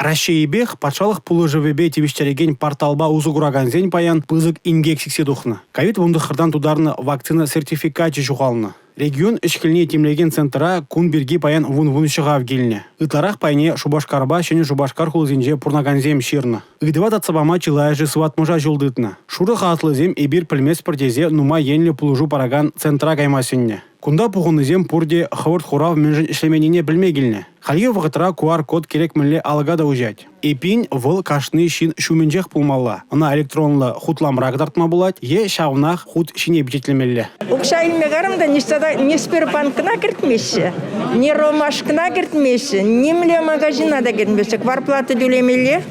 Раҫҫейӗпех патшалӑх пулӑшӑвӗпе тивӗҫтерекен порталпа усӑ куракансен паян пысӑк инкек сиксе тухнӑ. COVID-19-тан тутарнӑ вакцина сертификачӗ ҫухалнӑ. Регион ӗҫ-хӗлне тимлекен центра кун пирки паян вун-вун ҫӑхав килнӗ. Ытларах пайне Шупашкарпа Ҫӗнӗ Шупашкар хулисенче пурӑнакансем ҫырнӑ. Ыйтӑва татса пама чылайӑшӗ сыватмӑша ҫул тытнӑ. Шурӑ халатлисем эпир пӗлместпӗр тесе нумай енлӗ пулӑшу паракан центра кайма сӗннӗ. Кунта пухӑннисем пурте хӑвӑрт хурав мӗншӗн ӗҫлеменнине пӗлме килнӗ. Хальхи вӑхӑтра QR-код кирек мӗнле алӑка та уҫать. Эппин, вӑл кашни ҫын ҫумӗнчех пулмалла. Ӑна электронлӑ хутламра кӑтартма пулать е ҫавнах хут ҫине пичетлемелле. Укҫа илме карӑм та ниҫта та ни Сбербанкна кӗртмеҫҫӗ, ни Ромашкӑна кӗртмеҫҫӗ, нимле магазина та кӗртмеҫҫӗ. Кварплата тӳлемелле,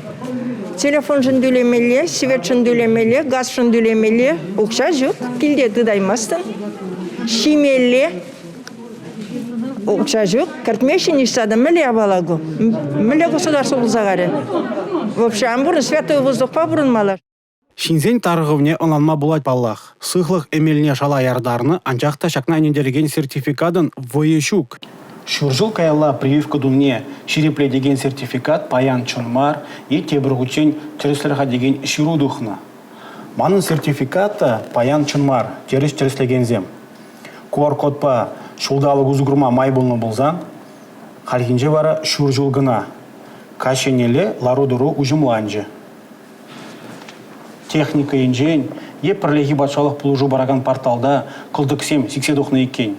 телефоншӑн тӳлемелле, светшӑн тӳлемелле, газшӑн тӳлемелле. Укҫа ҫук, килте тытаймастӑн. Ҫимелле. Укҫа ҫук, кӗртмеҫҫӗ ниҫта та. Мӗнле япала ку? Мӗнле государство пулса карӗ? Вообще, ан пурӑн, святой воздухпа пурӑнмалла. Ҫынсен тарӑхӑвне ӑнланма пулать паллах. Сыхлӑх эмелне шала яртарнӑ, анчах та ҫакна ӗнентерекен сертификатӑн вӑйӗ ҫук. Ҫур ҫул каялла прививка тунине ҫирӗплетекен сертификат паян чӑн мар е тепӗр хутчен тӗрӗслӗр-ха текен ҫыру тухнӑ. Манӑн сертификат та паян чӑн мар, терӗҫ тӗрӗслекенсем. QR-кодпа ҫулталӑк усӑ курма май пулнӑ пулсан, хальхинче вара ҫур ҫул кӑна. Каҫ еннелле лару-тӑру уҫӑмланчӗ. Техника енчен е пӗрлехи патшалӑх пулӑшу паракан порталта кӑлтӑксем сиксе тухнӑ иккен.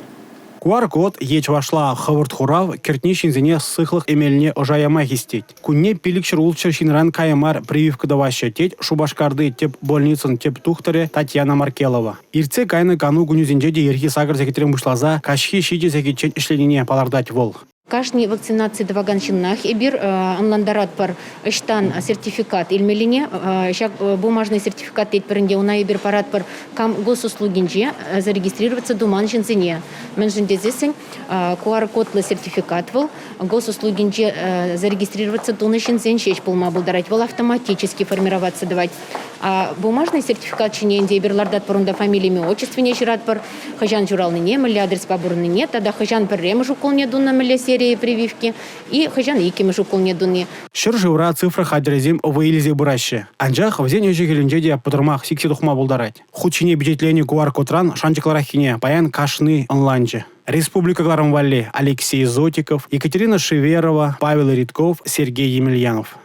QR-код е чӑвашла хӑвӑрт хурав кӗртни ҫынсене сыхлӑх эмелне ӑша яма хистет. Кунне 500-600 ҫынран кая мар прививка тӑваҫҫӗ, тет Шупашкарти тӗп больницӑн тӗп тухтӑрӗ Татьяна Маркелова. Иртсе кайнӑ кану кунӗсенче те ирхи 8 сехетрен пуҫласа каҫхи 7 сехетчен ӗҫленине палӑртать вӑл. Кашни вакцинаци тӑвакан ҫыннах эпир ӑнлантаратпӑр, ӑҫтан сертификат илмеллине. Ҫак бумажный сертификат тетпӗр ӗнтӗ, ӑна эпир паратпӑр кам госуслугинче зарегистрироваться туман ҫынсене. Мӗншӗн тесессӗн QR-кодлӑ сертификат вӑл госуслугинче зарегистрироваться тунӑ ҫынсен ҫеҫ пулма пултарать. Вӑл автоматически формироваться тӑвать. Бумажный сертификат ҫине ӗнтӗ эпир лартатпӑр унта фамили, имя, отчествине ҫыратпӑр, хӑҫан ҫуралнине, мӗнле адреспа пурӑннине тата хӑҫан пӗрремӗш уколне тунӑ мӗнле серия прививки и хӑҫан иккӗмӗш уколне туни. Ҫӗршывра цифра хатӗрӗсем вӑй илсе пыраҫҫӗ. Анчах вӗсен ӗҫӗ-хӗлӗнче те пӑтӑрмах сиксе тухма пултарать. Хут ҫине пичетленӗ QR-кодран шанчӑклӑраххине паян кашни ӑнланчӗ. Республика кӑларӑм валли Алексей Зотиков, Екатерина Шеверова, Павел Ритков, Сергей Емельянов.